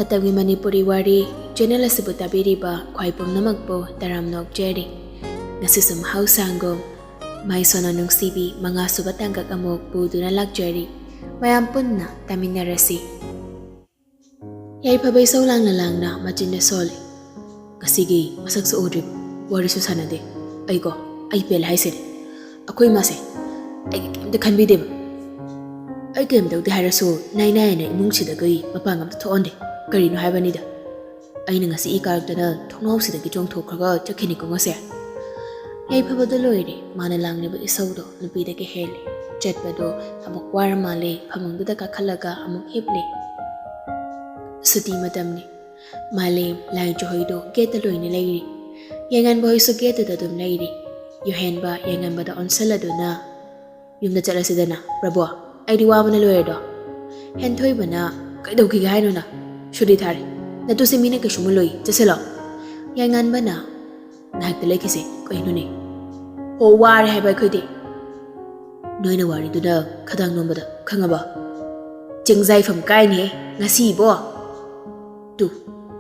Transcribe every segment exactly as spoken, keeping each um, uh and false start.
ꯇꯝꯒꯤ ꯃꯅꯤꯄꯨꯔꯤ ꯋꯥꯔꯤ ꯆꯦꯅꯦꯜ ꯑꯁꯤꯕꯨ ꯇꯥꯕꯤꯔꯤꯕ ꯈ꯭ꯋꯥꯏ ꯄꯨꯝꯅꯃꯛꯄꯨ ꯇꯔꯥꯝꯅ ꯑꯣꯛꯆꯔꯤ꯫ ꯉꯁꯤꯁꯨ ꯃꯍꯧꯁꯥꯒꯨꯝ ꯃꯥꯏꯁꯣꯅ ꯅꯨꯡꯁꯤꯕꯤ ꯃꯉꯥꯁꯨꯕ ꯇꯥꯡꯀꯛ ꯑꯃꯨꯛ ꯄꯨꯗꯨꯅ ꯂꯥꯛꯆꯔꯤ꯫ ꯃꯌꯥꯝ ꯄꯨꯟꯅ ꯇꯥꯃꯤꯟꯅꯔꯁꯤ꯫ ꯌꯥꯏꯐꯕ ꯏꯁꯧ ꯂꯥꯡꯅ ꯂꯥꯡꯅ ꯃꯆꯤꯟꯗ ꯁꯣꯜꯂꯤ꯫ "ꯉꯁꯤꯒꯤ ꯃꯁꯛꯁꯨ ꯎꯗ꯭ꯔꯤꯕ, ꯋꯥꯔꯤꯁꯨ ꯁꯥꯟꯅꯗꯦ꯫ ꯑꯩꯀꯣ, ꯑꯩ ꯄꯦꯜꯂꯦ ꯍꯥꯏꯁꯤꯅꯤ꯫ ꯑꯩꯈꯣꯏ ꯏꯃꯥꯁꯦ ꯑꯩꯒꯤ ꯀꯩꯝꯇ ꯈꯟꯕꯤꯗꯦꯕ꯫ ꯑꯩ ꯀꯩꯝ ꯇꯧꯗꯦ ꯍꯥꯏꯔꯁꯨ ꯅꯥꯏ ꯅꯥꯏꯅ ꯏꯃꯨꯡꯁꯤꯗꯒꯤ ꯃꯄꯥꯟ ꯑꯝꯇ ꯊꯣꯛꯍꯟꯗꯦ꯫ ꯀꯔꯤꯅꯣ ꯍꯥꯏꯕꯅꯤꯗ꯫ ꯑꯩꯅ ꯉꯁꯤ ꯏ ꯀꯥꯔꯛꯇꯅ ꯊꯣꯡꯅꯥꯎꯁꯤꯗꯒꯤ ꯆꯣꯡꯊꯣꯛꯈ꯭ꯔꯒ ꯆꯠꯈꯤꯅꯤꯀꯣ ꯉꯁꯤ꯫" ꯌꯥꯏꯐꯕꯗ ꯂꯣꯏꯔꯦ꯫ ꯃꯥꯅ ꯂꯥꯡꯂꯤꯕ ꯏꯁꯧꯗꯣ ꯅꯨꯄꯤꯗꯒꯤ ꯍꯦꯜꯂꯦ꯫ ꯆꯠꯄꯗꯣ ꯑꯃꯨꯛ ꯋꯥꯔ ꯃꯥꯜꯂꯦ꯫ ꯐꯃꯨꯡꯗꯨꯗ ꯀꯥꯈꯠꯂꯒ ꯑꯃꯨꯛ ꯍꯤꯞꯂꯦ꯫ ꯁꯨꯇꯤ ꯃꯇꯝꯅꯤ꯫ ꯃꯥꯂꯦꯝ, ꯂꯥꯏꯖꯍꯣꯏꯗꯣ ꯒꯦꯠꯇ ꯂꯣꯏꯅ ꯂꯩꯔꯤ꯫ ꯌꯥꯏꯉꯟꯕ ꯍꯣꯏꯁꯨ ꯒꯦꯠꯇꯨꯗ ꯑꯗꯨꯝ ꯂꯩꯔꯤ꯫ ꯌꯨꯍꯦꯟꯕ ꯌꯥꯏꯉꯟꯕꯗ ꯑꯣꯟꯁꯜꯂꯗꯨꯅ, "ꯌꯨꯝꯗ ꯆꯠꯂꯁꯤꯗꯅ, ꯄ꯭ꯔꯚꯨ꯫ ꯑꯩꯗꯤ ꯋꯥꯕꯅ ꯂꯣꯏꯔꯦꯗꯣ꯫" ꯍꯦꯟꯊꯣꯏꯕꯅ, "ꯀꯩꯗꯧꯈꯤꯒꯦ ꯍꯥꯏꯅꯣ ꯅꯪ? ꯁꯨꯇꯤ ꯊꯥꯔꯦ꯫ ꯅꯇꯨꯁꯦ ꯃꯤꯅ ꯀꯩꯁꯨ ꯃꯨꯜꯂꯣꯏ꯫ ꯆꯠꯁꯤꯜꯂꯣ꯫" ꯌꯥꯏꯉꯟꯕꯅ, "ꯉꯥꯏꯍꯥꯛꯇ ꯂꯩꯈꯤꯁꯦ꯫ ꯀꯩꯅꯣꯅꯦ? ꯍꯣ, ꯋꯥꯔꯦ ꯍꯥꯏꯕ ꯑꯩꯈꯣꯏꯗꯤ꯫ ꯅꯣꯏꯅ ꯋꯥꯔꯤꯗꯨꯅ ꯈꯗꯥꯡ ꯅꯣꯝꯕꯗ, ꯈꯪꯉꯕ? ꯆꯦꯡꯖꯥꯏꯐꯝ ꯀꯥꯏꯅꯦ ꯉꯁꯤꯕꯣ꯫ ꯇꯨ,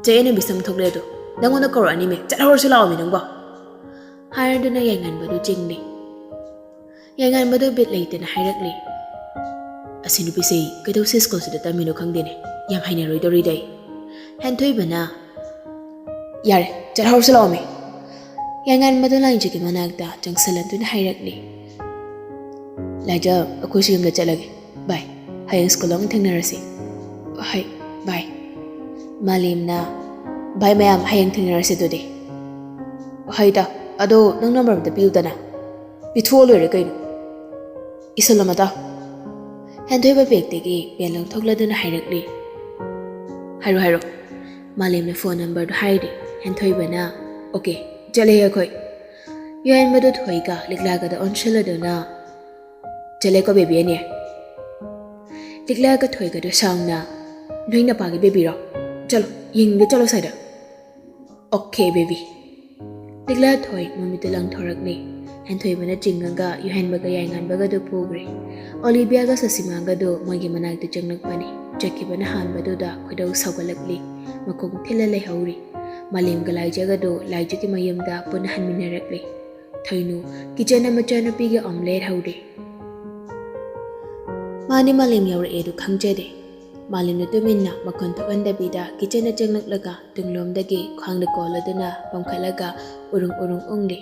ꯆꯌꯦꯠꯅꯕꯤ ꯁꯝ ꯊꯣꯛꯂꯦ ꯑꯗꯣ꯫ ꯅꯪꯉꯣꯟꯗ ꯀꯧꯔꯛꯑꯅꯤꯃꯦ꯫ ꯆꯠꯍꯧꯔꯁꯤ ꯂꯥꯛꯑꯣꯃꯦ ꯅꯪꯕꯣ꯫" ꯍꯥꯏꯔꯗꯨꯅ ꯌꯥꯏꯉꯟꯕꯗꯨ ꯆꯤꯡꯂꯤ꯫ ꯌꯥꯏꯉꯟꯕꯗꯨ ꯕꯤꯠ ꯂꯩꯇꯅ ꯍꯥꯏꯔꯛꯂꯤ, "ꯑꯁꯤ ꯅꯨꯄꯤꯁꯦ ꯀꯩꯗꯧꯁꯦ ꯁ꯭ꯀꯨꯜꯁꯤꯗ ꯇꯝꯃꯤꯅꯣ ꯈꯪꯗꯦꯅꯦ꯫ ꯌꯥꯝ ꯍꯩꯅꯔꯣꯏꯗꯧꯔꯤꯗ ꯑꯩ꯫" ꯍꯦꯟꯊꯣꯏꯕꯅ, "ꯌꯥꯔꯦ, ꯆꯠꯍꯧꯔꯁꯤ ꯂꯥꯛꯑꯣꯃꯤ꯫" ꯌꯥꯏꯉꯟꯕꯗꯨ ꯂꯥꯏꯖꯒꯤ ꯃꯅꯥꯛꯇ ꯆꯪꯁꯤꯜꯂꯗꯨꯅ ꯍꯥꯏꯔꯛꯂꯤ, "ꯂꯥꯏꯖ, ꯑꯩꯈꯣꯏꯁꯨ ꯌꯨꯝꯗ ꯆꯠꯂꯒꯦ꯫ ꯕꯥꯏ, ꯍꯌꯦꯡ ꯁ꯭ꯀꯨꯜꯗ ꯑꯃꯨꯛ ꯊꯦꯡꯅꯔꯁꯤ꯫" "ꯍꯣꯏ, ꯕꯥꯏ꯫" ꯃꯥꯂꯦꯝꯅ, "ꯕꯥꯏ ꯃꯌꯥꯝ, ꯍꯌꯦꯡ ꯊꯦꯡꯅꯔꯁꯤ ꯑꯗꯨꯗꯤ꯫" "ꯍꯣꯏꯗ, ꯑꯗꯣ ꯅꯪ ꯅꯝꯕꯔ ꯑꯝꯇ ꯄꯤꯌꯨꯗꯅ꯫" "ꯄꯤꯊꯣꯛꯑ ꯂꯣꯏꯔꯦ ꯀꯩꯅꯣ꯫ ꯏꯁꯜꯂꯣ ꯃꯇꯥ꯫" ꯍꯦꯟꯊꯣꯏꯕ ꯕꯦꯒꯇꯒꯤ ꯄꯦꯟ ꯂꯧꯊꯣꯛꯂꯗꯨꯅ ꯍꯥꯏꯔꯛꯂꯤ, "ꯍꯥꯏꯔꯣ, ꯍꯥꯏꯔꯣ꯫" ꯃꯥꯂꯦꯝꯅ ꯐꯣꯟ ꯅꯝꯕꯔꯗꯨ ꯍꯥꯏꯔꯦ꯫ ꯍꯦꯟꯊꯣꯏꯕꯅ, "ꯑꯣꯀꯦ, ꯆꯠꯂꯦ ꯑꯩꯈꯣꯏ꯫" ꯌꯨꯍꯦꯟꯕꯗꯨ ꯊꯣꯏꯒ ꯂꯤꯛꯂꯥꯒꯗ ꯑꯣꯟꯁꯤꯜꯂꯗꯨꯅ, "ꯆꯠꯂꯦꯀꯣ ꯕꯦꯕꯤ ꯑꯅꯤ꯫" ꯂꯤꯛꯂꯥꯒ ꯊꯣꯏꯒꯗꯨ ꯁꯥꯎꯅ, "ꯅꯣꯏ ꯅꯄꯥꯒꯤ ꯕꯦꯕꯤꯔꯣ? ꯆꯠꯂꯣ, ꯌꯦꯡꯅꯤꯡꯗꯦ, ꯆꯠꯂꯣ ꯁ꯭ꯋꯥꯏꯗ꯫" "Okay baby." ꯂꯤꯛꯂꯥ ꯊꯣꯏ ꯃꯃꯤꯠꯇ ꯂꯪꯊꯣꯔꯛꯂꯦ꯫ ꯍꯦꯟꯊꯣꯏꯕꯅ ꯆꯤꯡꯉꯒ ꯌꯨꯍꯦꯟꯕꯒ ꯌꯥꯏꯉꯟꯕꯒꯗꯨ ꯄꯨꯈ꯭ꯔꯦ꯫ ꯑꯣꯂꯤꯕꯤꯌꯥꯒ ꯁꯁꯤꯃꯥꯒꯗꯨ ꯃꯣꯏꯒꯤ ꯃꯅꯥꯛꯇ ꯆꯪꯂꯛꯄꯅꯤ꯫ ꯆꯠꯈꯤꯕꯅ ꯍꯥꯟꯕꯗꯨꯗ ꯈꯣꯏꯗꯧ ꯁꯥꯎꯒꯠꯂꯛꯂꯤ꯫ ꯃꯈꯣꯡ ꯊꯤꯜꯂ ꯂꯩꯍꯧꯔꯤ꯫ ꯃꯥꯂꯦꯝꯒ ꯂꯥꯏꯖꯒꯗꯨ ꯂꯥꯏꯖꯒꯤ ꯃꯌꯨꯝꯗ ꯄꯨꯟꯅ ꯍꯟꯃꯤꯟꯅꯔꯛꯂꯤ꯫ ꯊꯣꯏꯅꯨ, ꯀꯤꯆꯟꯅ ꯃꯆꯥꯅꯨꯄꯤꯒꯤ ꯑꯣꯝꯂꯦꯠ ꯍꯧꯔꯤ꯫ ꯃꯥꯅꯤ, ꯃꯥꯂꯦꯝ ꯌꯧꯔꯛꯑꯦ ꯑꯗꯨ ꯈꯪꯖꯗꯦ꯫ ꯃꯥꯂꯦꯝꯅ ꯇꯨꯃꯤꯟꯅ ꯃꯈꯣꯟ ꯊꯣꯛꯍꯟꯗꯕꯤꯗ ꯀꯤꯆꯟꯗ ꯆꯪꯂꯛꯂꯒ ꯇꯨꯡꯂꯣꯝꯗꯒꯤ ꯈ꯭ꯋꯥꯡꯗ ꯀꯣꯜꯂꯗꯨꯅ ꯄꯝꯈꯠꯂꯒ ꯎꯔꯨꯡ ꯎꯔꯨꯡ ꯎꯪꯂꯤ꯫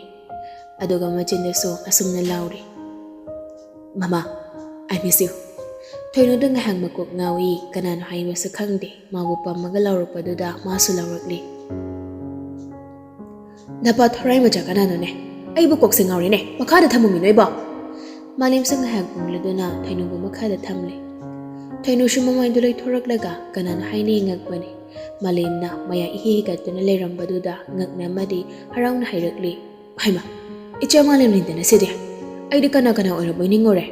ꯑꯗꯨꯒ ꯃꯆꯤꯟꯗꯁꯨ ꯑꯁꯨꯝꯅ ꯂꯥꯎꯔꯤ, "ꯃꯃꯥ, I miss you." ꯊꯣꯏꯅꯨꯗ ꯉꯥꯏꯍꯥꯛ ꯃꯀꯣꯛ ꯉꯥꯎꯏ, ꯀꯅꯥꯅꯣ ꯍꯥꯏꯕꯁꯨ ꯈꯪꯗꯦ꯫ ꯃꯥꯕꯨ ꯄꯝꯃꯒ ꯂꯥꯎꯔꯛꯄꯗꯨꯗ ꯃꯥꯁꯨ ꯂꯥꯎꯔꯛꯂꯤ꯫ "ꯅꯄꯥ ꯊꯣꯔꯥꯏ ꯃꯆꯥ ꯀꯅꯥꯅꯣꯅꯦ? ꯑꯩꯕꯨ ꯀꯣꯛꯁꯦ ꯉꯥꯎꯔꯦꯅꯦ, ꯃꯈꯥꯗ ꯊꯝꯃꯨꯃꯤ ꯅꯣꯏꯕꯣ!" ꯃꯥꯂꯦꯝꯁꯨ ꯉꯥꯏꯍꯥꯛ ꯎꯪꯂꯗꯨꯅ ꯊꯣꯏꯅꯨꯕꯨ ꯃꯈꯥꯗ ꯊꯝꯂꯦ꯫ ꯊꯣꯏꯅꯨꯁꯨ ꯃꯃꯥꯏꯗꯨ ꯂꯩꯊꯣꯔꯛꯂꯒ ꯀꯅꯥꯅꯣ ꯍꯥꯏꯅ ꯌꯦꯡꯉꯛꯄꯅꯤ꯫ ꯃꯥꯂꯦꯝꯅ ꯃꯌꯥ ꯏꯍꯤ ꯍꯤꯒꯠꯇꯨꯅ ꯂꯩꯔꯝꯕꯗꯨꯗ ꯉꯛꯅ ꯑꯃꯗꯤ ꯍꯔꯥꯎꯅ ꯍꯥꯏꯔꯛꯂꯤ, "ꯍꯩꯃꯥ, ꯏꯆꯥ ꯃꯥꯂꯦꯝ ꯂꯤꯟꯗꯅ ꯁꯤꯗꯤ! ꯑꯩꯗꯤ ꯀꯅꯥ ꯀꯅꯥ ꯑꯣꯏꯔꯕꯣꯏ ꯅꯤꯡꯉꯨꯔꯦ?"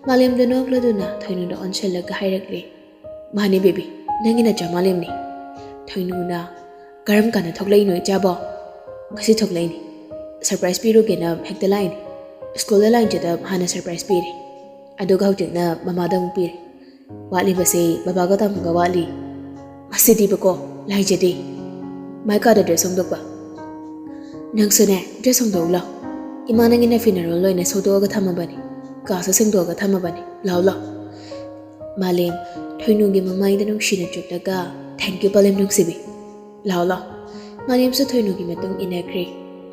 ꯃꯥꯂꯦꯝꯗꯣ ꯅꯣꯛꯂꯗꯨꯅ ꯊꯣꯏꯅꯨꯗ ꯑꯣꯟꯁꯤꯜꯂꯒ ꯍꯥꯏꯔꯛꯂꯤ, "ꯃꯥꯅꯦ ꯕꯦꯕꯤ, ꯅꯪꯒꯤ ꯅꯆꯥ ꯃꯥꯂꯦꯝꯅꯤ꯫" ꯊꯣꯏꯅꯨꯅ, "ꯀꯔꯝ ꯀꯥꯟꯗ ꯊꯣꯛꯂꯛꯏꯅꯣ ꯏꯆꯥꯕꯣ?" "ꯉꯁꯤ ꯊꯣꯛꯂꯛꯏꯅꯤ꯫ ꯁꯔꯄ꯭ꯔꯥꯏꯁ ꯄꯤꯔꯨꯒꯦꯅ ꯍꯦꯛꯇ ꯂꯥꯛꯏꯅꯤ꯫ ꯁ꯭ꯀꯨꯜꯗ ꯂꯥꯛꯏꯉꯩꯗ ꯍꯥꯟꯅ ꯁꯔꯄ꯭ꯔꯥꯏꯁ ꯄꯤꯔꯦ꯫ ꯑꯗꯨꯒ ꯍꯧꯖꯤꯛꯅ ꯃꯃꯥꯗ ꯑꯃꯨꯛ ꯄꯤꯔꯦ꯫ ꯋꯥꯠꯂꯤꯕꯁꯤ ꯕꯕꯥꯒ ꯇꯥꯃꯣꯒ ꯋꯥꯠꯂꯤ꯫ ꯃꯁꯤꯗꯤꯕꯀꯣ, ꯂꯥꯏꯖꯗꯦ꯫ ꯃꯥꯏ ꯀꯥꯗ ꯗ꯭ꯔꯦꯁ ꯍꯣꯡꯗꯣꯛꯄ꯫ ꯅꯪꯁꯨꯅꯦ, ꯗ꯭ꯔꯦꯁ ꯍꯣꯡꯗꯣꯛꯎ ꯂꯥꯎ꯫ ꯏꯃꯥ ꯅꯪꯒꯤ ꯅꯐꯤ ꯅꯔꯣꯜ ꯂꯣꯏꯅ ꯁꯨꯗꯣꯛꯑꯒ ꯊꯝꯃꯕꯅꯤ꯫ ꯀꯥꯁꯨ ꯁꯦꯡꯗꯣꯛꯑꯒ ꯊꯝꯃꯕꯅꯤ꯫ ꯂꯥꯎ ꯂꯥꯎ꯫" ꯃꯥꯂꯦꯝ, ꯊꯣꯏꯅꯨꯒꯤ ꯃꯃꯥꯏꯗ ꯅꯨꯡꯁꯤꯅ ꯆꯨꯞꯂꯒ, "Thank you, ꯄꯂꯦꯝ ꯅꯨꯡꯁꯤꯕꯤ꯫ ꯂꯥꯎ ꯂꯥꯎ꯫" ꯃꯥꯂꯦꯝꯁꯨ ꯊꯣꯏꯅꯨꯒꯤ ꯃꯇꯨꯡ ꯏꯟꯅꯈ꯭ꯔꯦ꯫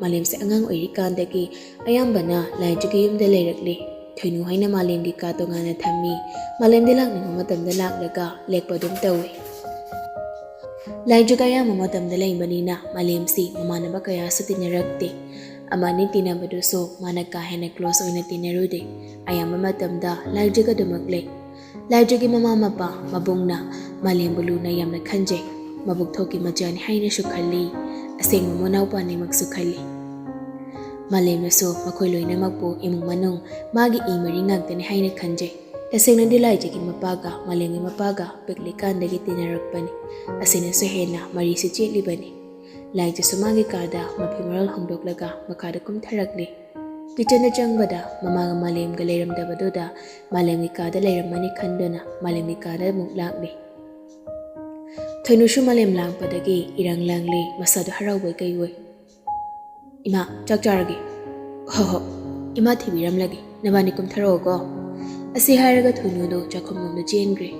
ꯃꯥꯂꯦꯝꯁꯦ ꯑꯉꯥꯡ ꯑꯣꯏꯔꯤꯀꯥꯟꯗꯒꯤ ꯑꯌꯥꯝꯕꯅ ꯂꯥꯏꯖꯒꯤ ꯌꯨꯝꯗ ꯂꯩꯔꯛꯂꯤ꯫ ꯊꯣꯏꯅꯨ ꯍꯣꯏꯅ ꯃꯥꯂꯦꯝꯒꯤ ꯀꯥ ꯇꯣꯉꯥꯟꯅ ꯊꯝꯃꯤ꯫ ꯃꯥꯂꯦꯝꯗꯤ ꯂꯥꯛꯅꯤꯡꯕ ꯃꯇꯝꯗ ꯂꯥꯛꯂꯒ ꯂꯦꯛꯄ ꯑꯗꯨꯝ ꯇꯧꯏ꯫ ꯂꯥꯏꯖꯒ ꯑꯌꯥꯝꯕ ꯃꯇꯝꯗ ꯂꯩꯕꯅꯤꯅ ꯃꯥꯂꯦꯝꯁꯤ ꯃꯃꯥꯟꯅꯕ ꯀꯌꯥꯁꯨ ꯇꯤꯟꯅꯔꯛꯇꯦ꯫ ꯑꯃ ꯑꯅꯤ ꯇꯤꯟꯅꯕꯗꯨꯁꯨ ꯃꯥꯅ ꯀꯥ ꯍꯦꯟꯅ ꯀ꯭ꯂꯣꯁ ꯑꯣꯏꯅ ꯇꯤꯟꯅꯔꯨꯗꯦ꯫ ꯑꯌꯥꯝꯕ ꯃꯇꯝꯗ ꯂꯥꯏꯖꯒ ꯑꯗꯨꯃꯛ ꯂꯩ꯫ ꯂꯥꯏꯖꯒꯤ ꯃꯃꯥ ꯃꯄꯥ, ꯃꯕꯨꯡꯅ ꯃꯥꯂꯦꯝꯕꯨ ꯂꯨꯅ ꯌꯥꯝꯅ ꯈꯟꯖꯩ꯫ ꯃꯕꯨꯛ ꯊꯣꯛꯀꯤ ꯃꯆꯥꯅꯤ ꯍꯥꯏꯅꯁꯨ ꯈꯜꯂꯤ꯫ ꯑꯁꯦꯡꯕ ꯃꯅꯥꯎꯄꯥꯅꯤꯃꯛꯁꯨ ꯈꯜꯂꯤ꯫ ꯃꯥꯂꯦꯝꯅꯁꯨ ꯃꯈꯣꯏ ꯂꯣꯏꯅꯃꯛꯄꯨ ꯏꯃꯨꯡ ꯃꯅꯨꯡ ꯃꯥꯒꯤ ꯏ ꯃꯔꯤ ꯉꯥꯛꯇꯅꯤ ꯍꯥꯏꯅ ꯈꯟꯖꯩ꯫ ꯇꯁꯦꯡꯅꯗꯤ ꯂꯥꯏꯖꯒꯤ ꯃꯄꯥꯒ ꯃꯥꯂꯦꯝꯒꯤ ꯃꯄꯥꯒ ꯄꯤꯛꯂꯤꯀꯥꯟꯗꯒꯤ ꯇꯤꯟꯅꯔꯛꯄꯅꯤ꯫ ꯑꯁꯤꯅꯁꯨ ꯍꯦꯟꯅ ꯃꯔꯤꯁꯤ ꯆꯦꯠꯂꯤꯕꯅꯤ꯫ ꯂꯥꯏꯖꯁꯨ ꯃꯥꯒꯤ ꯀꯥꯗ ꯃꯐꯤ ꯃꯔꯣꯜ ꯍꯣꯡꯗꯣꯛꯂꯒ ꯃꯈꯥꯗ ꯀꯨꯝꯊꯔꯛꯂꯤ꯫ ꯀꯤꯆꯟꯗ ꯆꯪꯕꯗ ꯃꯃꯥꯒ ꯃꯥꯂꯦꯝꯒ ꯂꯩꯔꯝꯗꯕꯗꯨꯗ ꯃꯥꯂꯦꯝꯒꯤ ꯀꯥꯗ ꯂꯩꯔꯝꯃꯅꯤ ꯈꯟꯗꯨꯅ ꯃꯥꯂꯦꯝꯒꯤ ꯀꯥꯗ ꯑꯃꯨꯛ ꯂꯥꯛꯂꯤ꯫ ꯊꯣꯏꯅꯨꯁꯨ ꯃꯥꯂꯦꯝ ꯂꯥꯛꯄꯗꯒꯤ ꯏꯔꯪ ꯂꯪꯂꯤ, ꯃꯁꯥꯗꯣ ꯍꯔꯥꯎꯕꯣꯏ ꯀꯩꯕꯣꯏ꯫ "ꯏꯃꯥ, ꯆꯥꯛ ꯆꯥꯔꯒꯦ?" "ꯍꯣ ꯍꯣ, ꯏꯃꯥ ꯊꯤꯕꯤꯔꯝꯂꯒꯦ, ꯅꯕꯥꯅꯤ ꯀꯨꯝꯊꯔꯛꯑꯣꯀꯣ꯫" ꯑꯁꯤ ꯍꯥꯏꯔꯒ ꯊꯣꯏꯅꯨꯗꯣ ꯆꯥꯛꯈꯨꯝꯂꯣꯝꯗ ꯆꯦꯟꯈ꯭ꯔꯦ꯫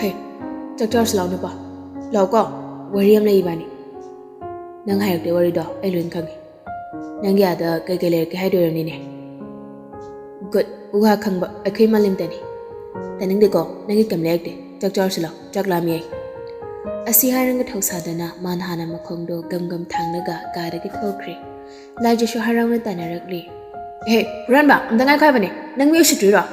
"ꯍꯦ, ꯆꯥꯛ ꯆꯥꯔꯁꯤ ꯂꯥꯛꯑꯣ ꯅꯨꯄꯥ, ꯂꯥꯛꯑꯣꯀꯣ, ꯋꯥꯔꯤ ꯑꯃ ꯂꯩ ꯏꯕꯥꯅꯤ꯫" "ꯅꯪ ꯍꯥꯏꯔꯛꯇꯦ ꯋꯥꯔꯤꯗꯣ, ꯑꯩ ꯂꯣꯏꯅ ꯈꯪꯉꯤ꯫ ꯅꯪꯒꯤ ꯑꯥꯗ ꯀꯩꯀꯩ ꯂꯩꯔꯛꯀꯦ ꯍꯥꯏꯗꯣꯏꯔꯅꯤꯅꯦ?" "ꯒꯨꯗ, ꯋꯥ ꯈꯪꯕ ꯑꯩꯈꯣꯏ ꯃꯥꯂꯦꯝꯇꯅꯤ꯫" "ꯇꯥꯅꯤꯡꯗꯦꯀꯣ, ꯅꯪꯒꯤ ꯀꯩꯝ ꯂꯩꯔꯛꯇꯦ, ꯆꯥꯛ ꯆꯥꯔꯁꯤ ꯂꯥꯛꯑꯣ, ꯆꯥꯛ ꯂꯥꯝꯃꯤ ꯑꯩ꯫" ꯑꯁꯤ ꯍꯥꯏꯔꯒ ꯊꯧꯁꯥꯗꯅ ꯃꯥꯅ ꯍꯥꯟꯅ ꯃꯈꯣꯡꯗꯣ ꯒꯝ ꯒꯝ ꯊꯥꯡꯂꯒ ꯀꯥꯗꯒꯤ ꯊꯣꯛꯈ꯭ꯔꯦ꯫ ꯂꯥꯏꯖꯁꯨ ꯍꯔꯥꯎꯅ ꯇꯥꯟꯅꯔꯛꯂꯤ꯫ "ꯍꯦ, ꯍꯨꯔꯥꯟꯕ, ꯑꯝꯇ ꯉꯥꯏꯈꯣ ꯍꯥꯏꯕꯅꯦ, ꯅꯪ ꯃꯤ ꯎꯁꯤꯠꯇ꯭ꯔꯤꯔꯣ?"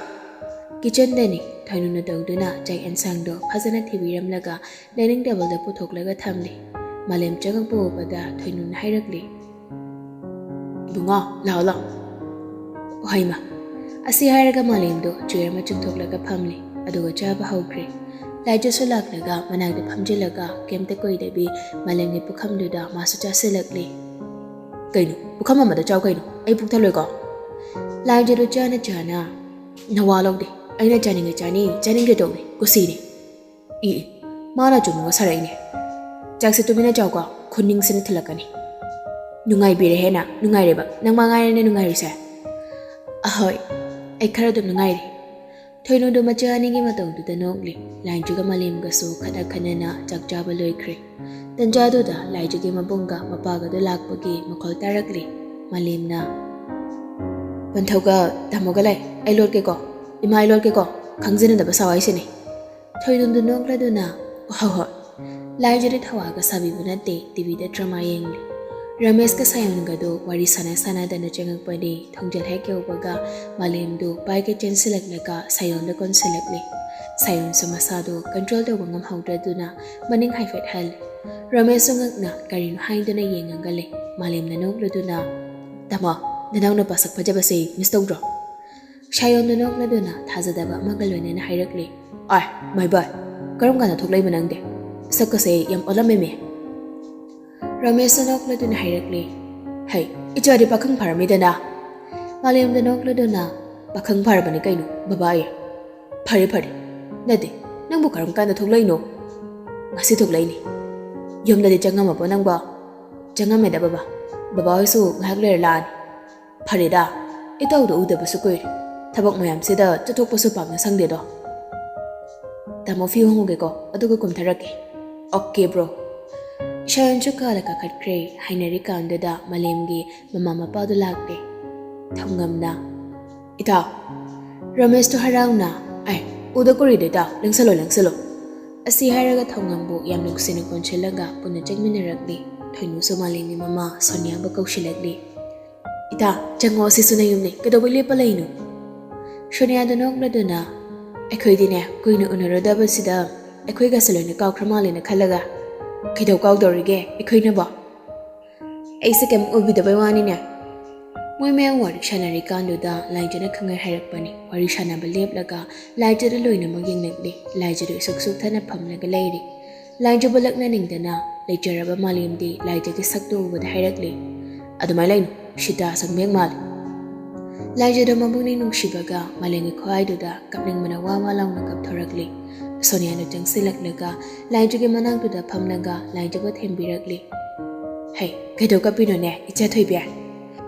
ꯀꯤꯆꯟꯗꯅꯤ ꯊꯣꯏꯅꯨꯅ ꯇꯧꯗꯨꯅ ꯆꯥꯛ ꯑꯦꯟꯁꯥꯡꯗꯣ ꯐꯖꯅ ꯊꯤꯕꯤꯔꯝꯂꯒ ꯗꯥꯏꯅꯤꯡ ꯇꯦꯕꯜꯗ ꯄꯨꯊꯣꯛꯂꯒ ꯊꯝꯂꯤ꯫ ꯃꯥꯂꯦꯝ ꯆꯪꯉꯛꯄ ꯎꯕꯗ ꯊꯣꯏꯅꯨꯅ ꯍꯥꯏꯔꯛꯂꯤ, "ꯏꯕꯨꯡꯉꯣ, ꯂꯥꯛꯑꯣ ꯂꯥꯛꯑꯣ꯫" "ꯍꯣꯏ ꯃꯥ꯫" ꯑꯁꯤ ꯍꯥꯏꯔꯒ ꯃꯥꯂꯦꯝꯗꯣ ꯆꯤꯌꯔ ꯑꯃ ꯆꯤꯡꯊꯣꯛꯂꯒ ꯐꯝꯂꯤ, ꯑꯗꯨꯒ ꯆꯥꯕ ꯍꯧꯈ꯭ꯔꯦ꯫ ꯂꯥꯏꯖꯁꯨ ꯂꯥꯛꯂꯒ ꯃꯅꯥꯛꯇ ꯐꯝꯖꯤꯜꯂꯒ ꯀꯩꯝꯇ ꯀꯨꯏꯗꯕꯤ ꯃꯥꯂꯦꯝꯒꯤ ꯄꯨꯈꯝꯗꯨꯗ ꯃꯥꯁꯨ ꯆꯥꯁꯤꯜꯂꯛꯂꯤ꯫ "ꯀꯩꯅꯣ, ꯄꯨꯈꯝ ꯑꯃꯗ ꯆꯥꯎ ꯀꯩꯅꯣ, ꯑꯩ ꯄꯨꯛ ꯊꯜꯂꯣꯏꯀꯣ꯫" ꯂꯥꯏꯖꯗꯣ ꯆꯥꯅ ꯆꯥꯅ, "ꯅꯋꯥ ꯂꯧꯗꯦ, ꯑꯩꯅ ꯆꯥꯅꯤꯡꯉꯦ ꯆꯥꯅꯤ, ꯆꯥꯅꯤꯡꯗꯦ ꯇꯣꯛꯅꯤ, ꯀꯨꯁꯤꯅꯤ꯫" ꯏ ꯏ, ꯃꯥꯅ ꯑꯆꯨꯝꯕꯒ ꯁꯥꯔꯛꯏꯅꯦ꯫ "ꯆꯥꯛꯁꯦ ꯇꯨꯃꯤꯟꯅ ꯆꯥꯎꯀꯣ, ꯈꯨꯅꯤꯡꯁꯤꯅ ꯊꯤꯜꯂꯛꯀꯅꯤ꯫" "ꯅꯨꯡꯉꯥꯏꯕꯤꯔꯦꯍꯦ ꯅꯪ, ꯅꯨꯡꯉꯥꯏꯔꯦꯕ, ꯅꯪ ꯃꯥ ꯉꯥꯏꯔꯦꯅꯦ ꯅꯨꯡꯉꯥꯏꯔꯤꯁꯦ꯫" "ꯑꯍꯣꯏ, ꯑꯩ ꯈꯔ ꯑꯗꯨꯝ ꯅꯨꯡꯉꯥꯏꯔꯤ꯫" ꯊꯣꯏꯅꯨꯗꯣ ꯃꯆꯥ ꯑꯅꯤꯒꯤ ꯃꯇꯧꯗꯨꯗ ꯅꯣꯛꯂꯤ꯫ ꯂꯥꯏꯖꯒ ꯃꯥꯂꯦꯝꯒꯁꯨ ꯈꯠꯅ ꯈꯠꯅꯅ ꯆꯥꯛ ꯆꯥꯕ ꯂꯣꯏꯈ꯭ꯔꯦ꯫ ꯇꯟꯖꯥꯗꯨꯗ ꯂꯥꯏꯖꯒꯤ ꯃꯕꯨꯡꯒ ꯃꯄꯥꯒꯗꯣ ꯂꯥꯛꯄꯒꯤ ꯃꯈꯣꯜ ꯇꯥꯔꯛꯂꯤ꯫ ꯃꯥꯂꯦꯝꯅ, "ꯄꯟꯊꯧꯒ ꯇꯥꯃꯣꯒ ꯂꯥꯛꯑꯦ, ꯑꯩ ꯂꯣꯠꯀꯦꯀꯣ, ꯏꯃꯥ, ꯑꯩ ꯂꯣꯠꯀꯦꯀꯣ, ꯈꯪꯖꯅꯗꯕ ꯁꯥꯎ ꯍꯥꯏꯁꯤꯅꯦ꯫" ꯊꯣꯏꯅꯨꯗꯨ ꯅꯣꯛꯂꯗꯨꯅ, "ꯍꯣꯏ ꯍꯣꯏ꯫" ꯂꯥꯏꯖꯗꯤ ꯊꯧꯋꯥꯒ ꯁꯥꯕꯤꯕ ꯅꯠꯇꯦ, ꯇꯤꯚꯤꯗ ꯗ꯭ꯔꯃꯥ ꯌꯦꯡꯂꯤ꯫ ꯔꯃꯦꯁꯀ ꯁꯥꯌꯣꯟꯒꯗꯨ ꯋꯥꯔꯤ ꯁꯥꯟꯅ ꯁꯥꯟꯅꯗꯅ ꯆꯪꯉꯛꯄꯅꯤ꯫ ꯊꯣꯡꯖꯤꯜ ꯍꯦꯛ ꯌꯧꯕꯒ ꯃꯥꯂꯦꯝꯗꯨ ꯄꯥꯏꯒꯩ ꯆꯦꯟꯁꯤꯜꯂꯛꯂꯒ ꯁꯥꯌꯣꯟꯗ ꯀꯣꯟꯁꯤꯜꯂꯛꯂꯤ꯫ ꯁꯥꯌꯣꯟꯁꯨ ꯃꯁꯥꯗꯨ ꯀꯟꯇ꯭ꯔꯣꯜ ꯇꯧꯕ ꯉꯝꯍꯧꯗ꯭ꯔꯗꯨꯅ ꯃꯅꯤꯡ ꯍꯥꯏꯐꯦꯠ ꯍꯜꯂꯤ꯫ ꯔꯃꯦꯁꯁꯨ ꯉꯛꯅ ꯀꯔꯤꯅꯣ ꯍꯥꯏꯗꯨꯅ ꯌꯦꯡꯉꯒ ꯂꯩ꯫ ꯃꯥꯂꯦꯝꯅ ꯅꯣꯛꯂꯗꯨꯅ, "ꯇꯥꯃꯣ, ꯅꯅꯥꯎ ꯅꯨꯄꯥ ꯁꯛ ꯐꯖꯕꯁꯦ ꯃꯤꯁ ꯇꯧꯗ꯭ꯔꯣ?" ꯁꯥꯌꯣꯟꯗꯨ ꯅꯣꯛꯂꯗꯨꯅ ꯊꯥꯖꯗꯕ ꯑꯃꯒ ꯂꯣꯏꯅꯅ ꯍꯥꯏꯔꯛꯂꯤ, "ꯑꯥꯏ, ꯃꯥꯏ ꯕꯥꯏ, ꯀꯔꯝ ꯀꯥꯟꯗ ꯊꯣꯛꯂꯛꯏꯕ ꯅꯪꯗꯤ? ꯁꯛꯀꯁꯦ ꯌꯥꯝ ꯑꯣꯜꯂꯝꯃꯦꯃꯦ꯫" ꯔꯃꯦꯁꯁꯨ ꯅꯣꯛꯂꯗꯨꯅ ꯍꯥꯏꯔꯛꯂꯤ, "ꯍꯩ, ꯏꯆꯥꯗꯤ ꯄꯥꯈꯪ ꯐꯥꯔꯝꯃꯤꯗꯅ?" ꯃꯥꯂꯦꯝꯗ ꯅꯣꯛꯂꯗꯨꯅ, "ꯄꯥꯈꯪ ꯐꯥꯔꯕꯅꯤ ꯀꯩꯅꯣ ꯕꯕꯥ ꯑꯩ꯫ ꯐꯔꯦ ꯐꯔꯦ꯫ ꯅꯠꯇꯦ, ꯅꯪꯕꯨ ꯀꯔꯝ ꯀꯥꯟꯗ ꯊꯣꯛꯂꯛꯏꯅꯣ?" "ꯉꯁꯤ ꯊꯣꯛꯂꯛꯏꯅꯤ꯫ ꯌꯨꯝꯗꯗꯤ ꯆꯪꯉꯝꯃꯕꯣ ꯅꯪꯕꯣ?" "ꯆꯪꯉꯝꯃꯦꯗ ꯕꯕꯥ꯫ ꯕꯕꯥ ꯍꯣꯏꯁꯨ ꯉꯥꯏꯍꯥꯛ ꯂꯩꯔ ꯂꯥꯛꯑꯅꯤ꯫ ꯐꯔꯦꯗ, ꯏꯇꯥꯎꯗ ꯎꯗꯕꯁꯨ ꯀꯨꯏꯔꯦ꯫ ꯊꯕꯛ ꯃꯌꯥꯝꯁꯤꯗ ꯆꯠꯊꯣꯛꯄꯁꯨ ꯄꯥꯛꯅ ꯁꯪꯗꯦꯗꯣ꯫ ꯇꯥꯃꯣ, ꯐꯤ ꯍꯣꯡꯉꯨꯒꯦꯀꯣ, ꯑꯗꯨꯒ ꯀꯨꯝꯊꯔꯛꯀꯦ꯫" "Okay bro." ꯁꯥꯌꯣꯟꯁꯨ ꯀꯥꯗ ꯀꯥꯈꯠꯈ꯭ꯔꯦ꯫ ꯍꯥꯏꯅꯔꯤꯀꯥꯟꯗꯨꯗ ꯃꯥꯂꯦꯝꯒꯤ ꯃꯃꯥ ꯃꯄꯥꯗꯨ ꯂꯥꯛꯂꯦ꯫ ꯊꯧꯉꯝꯅ, "ꯏꯇꯥꯎ, ꯔꯃꯦꯁꯇꯣ ꯍꯔꯥꯎꯅ, ꯑꯩ ꯎꯗ ꯀꯨꯏꯔꯦꯗ ꯏꯇꯥꯎ, ꯂꯦꯡꯁꯜꯂꯣ, ꯂꯦꯡꯁꯜꯂꯣ꯫" ꯑꯁꯤ ꯍꯥꯏꯔꯒ ꯊꯧꯉꯝꯕꯨ ꯌꯥꯝ ꯅꯨꯡꯁꯤꯅ ꯀꯣꯟꯁꯤꯜꯂꯒ ꯄꯨꯟꯅ ꯆꯪꯃꯤꯟꯅꯔꯛꯂꯤ꯫ ꯊꯣꯏꯅꯨꯁꯨ ꯃꯥꯂꯦꯝꯒꯤ ꯃꯃꯥ ꯁꯣꯅꯤꯌꯥꯕꯨ ꯀꯧꯁꯤꯜꯂꯛꯂꯤ꯫ "ꯏꯇꯥ, ꯆꯪꯉꯣ, ꯑꯁꯤꯁꯨ ꯅꯌꯨꯝꯅꯤ, ꯀꯩꯗꯧꯕꯩ ꯂꯦꯞꯄ ꯂꯩꯅꯣ?" ꯁꯣꯅꯤꯌꯥꯗ ꯅꯣꯛꯂꯗꯨꯅ, "ꯑꯩꯈꯣꯏꯗꯤꯅꯦ, ꯀꯨꯏꯅ ꯎꯅꯔꯨꯗꯕꯁꯤꯗ ꯑꯩꯈꯣꯏꯒꯁꯦ ꯂꯣꯏꯅ ꯀꯥꯎꯈ꯭ꯔ ꯃꯥꯜꯂꯦꯅ ꯈꯜꯂꯒ꯫" "ꯀꯩꯗꯧ ꯀꯥꯎꯗꯧꯔꯤꯒꯦ ꯑꯩꯈꯣꯏꯅꯕꯣ?" "ꯑꯩꯁꯦ ꯀꯩꯝ ꯎꯕꯤꯗꯕꯩ ꯋꯥꯅꯤꯅꯦ꯫" ꯃꯣꯏ ꯃꯌꯥꯝ ꯋꯥꯔꯤ ꯁꯥꯟꯅꯔꯤꯀꯥꯟꯗꯨꯗ ꯂꯥꯏꯖꯅ ꯈꯪꯍꯥꯏ ꯍꯥꯏꯔꯛꯄꯅꯤ꯫ ꯋꯥꯔꯤ ꯁꯥꯟꯅꯕ ꯂꯦꯞꯂꯒ ꯂꯥꯏꯖꯗ ꯂꯣꯏꯅꯃꯛ ꯌꯦꯡꯂꯛꯂꯤ꯫ ꯂꯥꯏꯖꯗ ꯏꯁꯨꯛ ꯁꯨꯛꯊꯅ ꯐꯝꯂꯒ ꯂꯩꯔꯤ꯫ ꯂꯥꯏꯖꯕꯨ ꯂꯛꯅꯅꯤꯡꯗꯅ ꯂꯩꯖꯔꯕ ꯃꯥꯂꯦꯝꯗꯤ ꯂꯥꯏꯖꯒꯤ ꯁꯛꯇꯨ ꯎꯕꯗ ꯍꯥꯏꯔꯛꯂꯤ, "ꯑꯗꯨꯃꯥꯏꯅ ꯂꯩꯅꯨ, ꯁꯤꯇꯥ ꯁꯪꯕꯦꯛ ꯃꯥꯜꯂꯤ꯫" ꯂꯥꯏꯖꯗ ꯃꯕꯨꯛꯅꯤꯡ ꯅꯨꯡꯁꯤꯕꯒ ꯃꯥꯂꯦꯝꯒꯤ ꯈꯨꯍꯥꯏꯗꯨꯗ ꯀꯞꯅꯤꯡꯕꯅ ꯋꯥ ꯋꯥ ꯂꯥꯎꯅ ꯀꯞꯊꯣꯔꯛꯂꯤ꯫ ꯁꯣꯅꯤꯌꯥꯅ ꯆꯪꯁꯤꯜꯂꯛꯂꯒ ꯂꯥꯏꯖꯒꯤ ꯃꯅꯥꯛꯇꯨꯗ ꯐꯝꯂꯒ ꯂꯥꯏꯖꯕꯨ ꯊꯦꯝꯕꯤꯔꯛꯂꯤ꯫ "ꯍꯩ, ꯀꯩꯗꯧ ꯀꯞꯄꯤꯅꯣꯅꯦ ꯏꯆꯥ ꯊꯣꯏꯕꯤ?"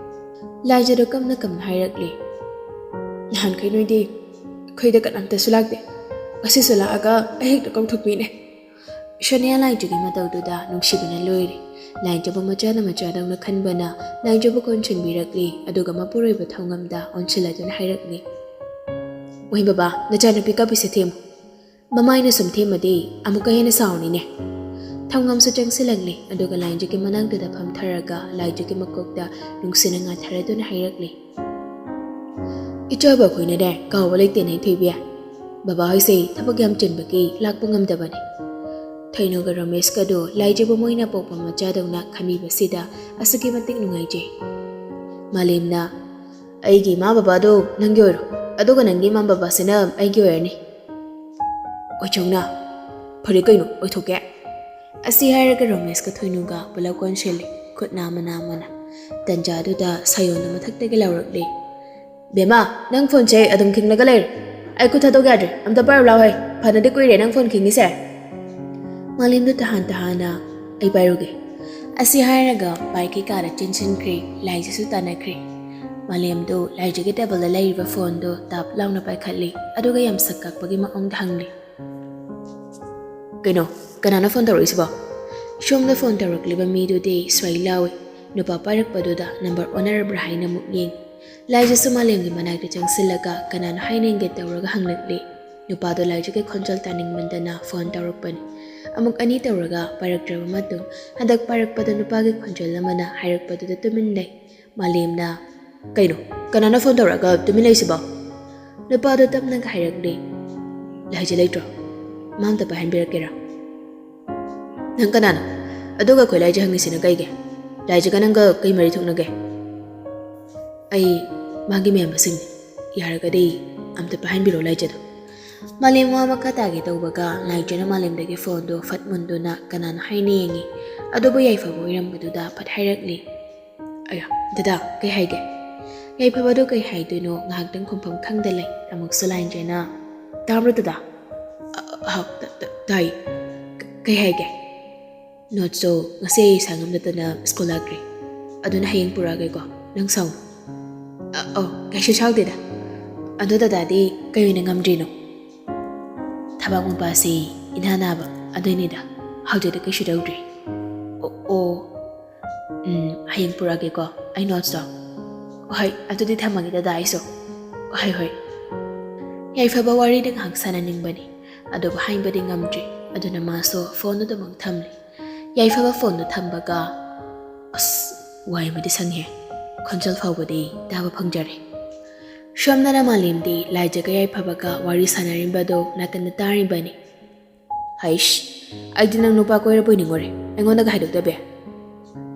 ꯂꯥꯏꯖꯗꯣ ꯀꯞꯅ ꯀꯞꯅ ꯍꯥꯏꯔꯛꯂꯤ꯫ "ꯅꯍꯥꯟꯈꯩ ꯅꯣꯏꯗꯤ ꯑꯩꯈꯣꯏꯗ ꯀꯅꯥꯝꯇꯁꯨ ꯂꯥꯛꯇꯦ, ꯉꯁꯤꯁꯨ ꯂꯥꯛꯑꯒ ꯑꯩ ꯍꯦꯛꯇ ꯀꯧꯊꯣꯛꯄꯤꯅꯦ꯫" ꯁꯣꯅꯤꯌꯥ ꯂꯥꯏꯖꯒꯤ ꯃꯇꯧꯗꯨꯗ ꯅꯨꯡꯁꯤꯕꯅ ꯂꯣꯏꯔꯦ꯫ ꯂꯥꯏꯖꯕꯨ ꯃꯆꯥꯅ ꯃꯆꯥꯗꯧꯅ ꯈꯟꯕꯅ ꯂꯥꯏꯖꯕꯨ ꯀꯣꯟꯁꯤꯟꯕꯤꯔꯛꯂꯤ, ꯑꯗꯨꯒ ꯃꯄꯨꯔꯣꯏꯕ ꯊꯧꯉꯝꯗ ꯑꯣꯟꯁꯤꯜꯂꯗꯨꯅ ꯍꯥꯏꯔꯛꯂꯤ, "ꯃꯣꯏ ꯕꯕꯥ, ꯅꯆꯥꯅꯨꯄꯤ ꯀꯞꯄꯤꯁꯦ ꯊꯦꯝꯃꯨ꯫ ꯃꯃꯥꯏꯅ ꯁꯨꯝ ꯊꯦꯝꯃꯗꯤ ꯑꯃꯨꯛꯀ ꯍꯦꯟꯅ ꯁꯥꯎꯅꯤꯅꯦ꯫" ꯊꯧꯉꯝꯁꯨ ꯆꯪꯁꯤꯜꯂꯛꯂꯤ, ꯑꯗꯨꯒ ꯂꯥꯏꯖꯒꯤ ꯃꯅꯥꯛꯇꯨꯗ ꯐꯝꯊꯔꯒ ꯂꯥꯏꯖꯒꯤ ꯃꯀꯣꯛꯇ ꯅꯨꯡꯁꯤꯅ ꯉꯥꯊꯔꯗꯨꯅ ꯍꯥꯏꯔꯛꯂꯤ, "ꯏꯆꯥꯕꯨ ꯑꯩꯈꯣꯏꯅꯅꯦ ꯀꯥꯎꯕ ꯂꯩꯇꯦꯅꯦ ꯊꯣꯏꯕꯤ꯫ ꯕꯕꯥ ꯍꯣꯏꯁꯦ ꯊꯕꯛ ꯌꯥꯝ ꯆꯤꯟꯕꯒꯤ ꯂꯥꯛꯄ ꯉꯝꯗꯕꯅꯤ꯫" ꯊꯣꯏꯅꯨꯒ ꯔꯣꯃꯦꯁꯀꯗꯨ ꯂꯥꯏꯖꯕꯨ ꯃꯣꯏꯅ ꯄꯣꯛꯄ ꯃꯆꯥꯗꯧꯅ ꯈꯟꯕꯤꯕꯁꯤꯗ ꯑꯁꯨꯛꯀꯤ ꯃꯇꯤꯛ ꯅꯨꯡꯉꯥꯏꯖꯩ꯫ ꯃꯥꯂꯦꯝꯅ, "ꯑꯩꯒꯤ ꯏꯃꯥ ꯕꯕꯥꯗꯣ ꯅꯪꯒꯤ ꯑꯣꯏꯔꯣ, ꯑꯗꯨꯒ ꯅꯪꯒꯤ ꯏꯃꯥ ꯕꯕꯥꯁꯤꯅ ꯑꯩꯒꯤ ꯑꯣꯏꯔꯅꯤ꯫" ꯑꯣꯏꯆꯧꯅ, "ꯐꯔꯦ ꯀꯩꯅꯣ, ꯑꯣꯏꯊꯣꯛꯀꯦ꯫" ꯑꯁꯤ ꯍꯥꯏꯔꯒ ꯔꯣꯃꯦꯁꯀ ꯊꯣꯏꯅꯨꯒ ꯄꯨꯂꯞ ꯀꯣꯟꯁꯤꯜꯂꯤ, ꯈꯨꯠ ꯅꯥꯝꯃ ꯅꯥꯝꯃꯅ꯫ ꯇꯟꯖꯥꯗꯨꯗ ꯁꯥꯌꯣꯟꯅ ꯃꯊꯛꯇꯒꯤ ꯂꯥꯎꯔꯛꯂꯦ, "ꯕꯦꯝꯃ, ꯅꯪ ꯐꯣꯟꯁꯦ ꯑꯗꯨꯝ ꯈꯤꯡꯂꯒ ꯂꯩꯔꯦ꯫ ꯑꯩ ꯈꯨꯠ ꯊꯥꯗꯣꯛ ꯌꯥꯗ꯭ꯔꯦ꯫ ꯑꯝꯇ ꯄꯥꯏꯔꯨ ꯂꯥꯎ ꯍꯩ꯫ ꯐꯅꯗꯤ ꯀꯨꯏꯔꯦ ꯅꯪ ꯐꯣꯟ ꯈꯤꯡꯉꯤꯁꯦ꯫" ꯃꯥꯂꯦꯝꯗꯨ ꯇꯍꯥꯟ ꯇꯍꯥꯟꯅ, "ꯑꯩ ꯄꯥꯏꯔꯨꯒꯦ꯫" ꯑꯁꯤ ꯍꯥꯏꯔꯒ ꯕꯥꯏꯛꯀꯤ ꯀꯥꯗ ꯆꯦꯟꯁꯤꯟꯈ꯭ꯔꯦ꯫ ꯂꯥꯏꯖꯁꯨ ꯇꯥꯟꯅꯈ꯭ꯔꯦ꯫ ꯃꯥꯂꯦꯝꯗꯨ ꯂꯥꯏꯖꯒꯤ ꯇꯦꯕꯜꯗ ꯂꯩꯔꯤꯕ ꯐꯣꯟꯗꯨ ꯇꯥꯞ ꯂꯥꯎꯅ ꯄꯥꯏꯈꯠꯂꯤ꯫ ꯑꯗꯨꯒ ꯌꯥꯝ ꯁꯛ ꯀꯥꯛꯄꯒꯤ ꯃꯑꯣꯡꯗ ꯍꯪꯂꯤ, "ꯀꯩꯅꯣ? ꯀꯅꯥꯅꯣ ꯐꯣꯟ ꯇꯧꯔꯛꯏꯁꯤꯕꯣ?" ꯁꯣꯝꯗ ꯐꯣꯟ ꯇꯧꯔꯛꯂꯤꯕ ꯃꯤꯗꯨꯗꯤ ꯁ꯭ꯋꯥꯏ ꯂꯥꯎꯏ꯫ ꯅꯨꯄꯥ ꯄꯥꯏꯔꯛꯄꯗꯨꯗ ꯅꯝꯕꯔ ꯑꯣꯟꯅꯔꯕ꯭ꯔꯥ ꯍꯥꯏꯅ ꯑꯃꯨꯛ ꯌꯦꯡ꯫ ꯂꯥꯏꯖꯁꯨ ꯃꯥꯂꯦꯝꯒꯤ ꯃꯅꯥꯛꯇ ꯆꯪꯁꯤꯜꯂꯒ ꯀꯅꯥꯅꯣ ꯍꯥꯏꯅ ꯌꯦꯡꯒꯦ ꯇꯧꯔꯒ ꯍꯪꯂꯛꯂꯤ꯫ ꯅꯨꯄꯥꯗꯣ ꯂꯥꯏꯖꯒꯤ ꯈꯣꯟꯖꯦꯜ ꯇꯥꯅꯤꯡꯃꯟꯗꯅ ꯐꯣꯟ ꯇꯧꯔꯛꯄꯅꯤ꯫ ꯑꯃꯨꯛ ꯑꯅꯤ ꯇꯧꯔꯒ ꯄꯥꯏꯔꯛꯇ꯭ꯔꯕ ꯃꯇꯨꯡ, ꯍꯟꯗꯛ ꯄꯥꯏꯔꯛꯄꯗ ꯅꯨꯄꯥꯒꯤ ꯈꯣꯟꯖꯦꯜ ꯑꯃꯅ ꯍꯥꯏꯔꯛꯄꯗꯨꯗ ꯇꯨꯃꯤꯟ ꯂꯩ꯫ ꯃꯥꯂꯦꯝꯅ, "ꯀꯩꯅꯣ? ꯀꯅꯥꯅ ꯐꯣꯟ ꯇꯧꯔꯛꯑꯒ ꯇꯨꯃꯤꯟ ꯂꯩꯁꯤꯕꯣ?" ꯅꯨꯄꯥꯗꯣ ꯇꯞꯅꯒ ꯍꯥꯏꯔꯛꯂꯤ, "ꯂꯥꯏꯖ ꯂꯩꯇ꯭ꯔꯣ? ꯃꯥ ꯑꯝꯇ ꯄꯥꯏꯍꯟꯕꯤꯔꯛꯀꯦꯔꯥ?" "ꯅꯪ ꯀꯅꯥꯅꯣ? ꯑꯗꯨꯒ ꯑꯩꯈꯣꯏ ꯂꯥꯏꯖ ꯍꯪꯉꯤꯁꯤꯅ ꯀꯩꯒꯤ? ꯂꯥꯏꯖꯒ ꯅꯪꯒ ꯀꯩ ꯃꯔꯤ ꯊꯣꯛꯅꯒꯦ?" "ꯑꯩ ꯃꯥꯒꯤ ꯃꯌꯥꯝꯕꯁꯤꯡꯅꯤ꯫ ꯌꯥꯔꯒꯗꯤ ꯑꯝꯇ ꯄꯥꯏꯍꯟꯕꯤꯔꯣ ꯂꯥꯏꯖꯗꯣ꯫" ꯃꯥꯂꯦꯝ ꯋꯥ ꯃꯈꯥ ꯇꯥꯒꯦ ꯇꯧꯕꯒ ꯂꯥꯏꯖꯅ ꯃꯥꯂꯦꯝꯗꯒꯤ ꯐꯣꯟꯗꯨ ꯐꯠ ꯃꯨꯟꯗꯨꯅ ꯀꯅꯥꯅꯣ ꯍꯥꯏꯅ ꯌꯦꯡꯉꯤ꯫ ꯑꯗꯨꯕꯨ ꯌꯥꯏꯐꯕ ꯑꯣꯏꯔꯝꯕꯗꯨꯗ ꯐꯠ ꯍꯥꯏꯔꯛꯂꯤ, "ꯑꯌꯥ, ꯗꯗꯥ, ꯀꯩ ꯍꯥꯏꯒꯦ?" ꯌꯥꯏꯐꯕꯗꯣ ꯀꯩ ꯍꯥꯏꯗꯣꯏꯅꯣ ꯉꯥꯏꯍꯥꯛꯇꯪ ꯈꯨꯝꯐꯝ ꯈꯪꯗ ꯂꯩ꯫ ꯑꯃꯨꯛꯁꯨ ꯂꯥꯏꯖꯅ, "ꯇꯥꯕ꯭ꯔꯣ ꯗꯗꯥ?" "ꯑ, ꯑ, ꯍꯥꯎ, ꯇ-, ꯇ-, ꯇꯥꯏ꯫ ꯀ-, ꯀꯩ ꯍꯥꯏꯒꯦ?" "ꯅꯣꯠꯁꯇꯣ ꯉꯁꯤ ꯑꯩ ꯏꯁꯥ ꯉꯝꯗꯗꯅ ꯁ꯭ꯀꯨꯜ ꯂꯥꯛꯇ꯭ꯔꯤ꯫ ꯑꯗꯨꯅ ꯍꯌꯦꯡ ꯄꯨꯔꯛꯑꯒꯦꯀꯣ꯫ ꯅꯪ ꯁꯥꯎꯅꯨ꯫" "ꯑ-, ꯑꯧ, ꯀꯩꯁꯨ ꯁꯥꯎꯗꯦꯗ꯫ ꯑꯗꯣ ꯗꯗꯥꯗꯤ ꯀꯩ ꯑꯣꯏꯅ ꯉꯝꯗ꯭ꯔꯤꯅꯣ?" "ꯊꯕꯥꯛ ꯃꯄꯥꯁꯤ ꯏꯅꯥ ꯅꯥꯕ ꯑꯗꯨꯏꯅꯤꯗ꯫ ꯍꯧꯖꯤꯛꯇꯤ ꯀꯩꯁꯨ ꯇꯧꯗ꯭ꯔꯤ꯫" "ꯑꯣ, ꯑꯣ꯫ ꯎꯝ, ꯍꯌꯦꯡ ꯄꯨꯔꯛꯑꯒꯦꯀꯣ ꯑꯩ ꯅꯣꯠꯁꯇꯣ꯫" "ꯍꯣꯏ, ꯑꯗꯨꯗꯤ ꯊꯝꯃꯒꯦ ꯗꯗꯥ ꯑꯩꯁꯨ꯫" "ꯍꯣꯏ, ꯍꯣꯏ꯫" ꯌꯥꯏꯐꯕ ꯋꯥꯔꯤꯗ ꯉꯥꯏꯍꯥꯛ ꯁꯥꯟꯅꯅꯤꯡꯕꯅꯤ, ꯑꯗꯨꯕꯨ ꯍꯥꯏꯕꯗꯤ ꯉꯝꯗ꯭ꯔꯤ꯫ ꯑꯗꯨꯅ ꯃꯥꯁꯨ ꯐꯣꯟꯗꯨ ꯑꯗꯨꯃꯛ ꯊꯝꯂꯤ꯫ ꯌꯥꯏꯐꯕ ꯐꯣꯟꯗꯨ ꯊꯝꯕꯒ, "ꯑꯁ, ꯋꯥꯏ ꯑꯃꯗꯤ ꯁꯪꯉꯦ꯫ ꯈꯣꯟꯖꯦꯜ ꯐꯥꯎꯕꯗꯤ ꯇꯥꯕ ꯐꯪꯖꯔꯦ꯫" ꯁꯣꯝꯗꯅ ꯃꯥꯂꯦꯝꯗꯤ ꯂꯥꯏꯖꯒ ꯌꯥꯏꯐꯕꯒ ꯋꯥꯔꯤ ꯁꯥꯟꯅꯔꯤꯕꯗꯨ ꯅꯥꯀꯟꯗ ꯇꯥꯔꯤꯕꯅꯤ꯫ "ꯍꯩꯁ, ꯑꯩꯗꯤ ꯅꯪ ꯅꯨꯄꯥ ꯀꯣꯏꯔꯕꯣꯏ ꯅꯤꯡꯉꯨꯔꯦ, ꯑꯩꯉꯣꯟꯗꯒ ꯍꯥꯏꯗꯣꯛꯇꯕꯤ꯫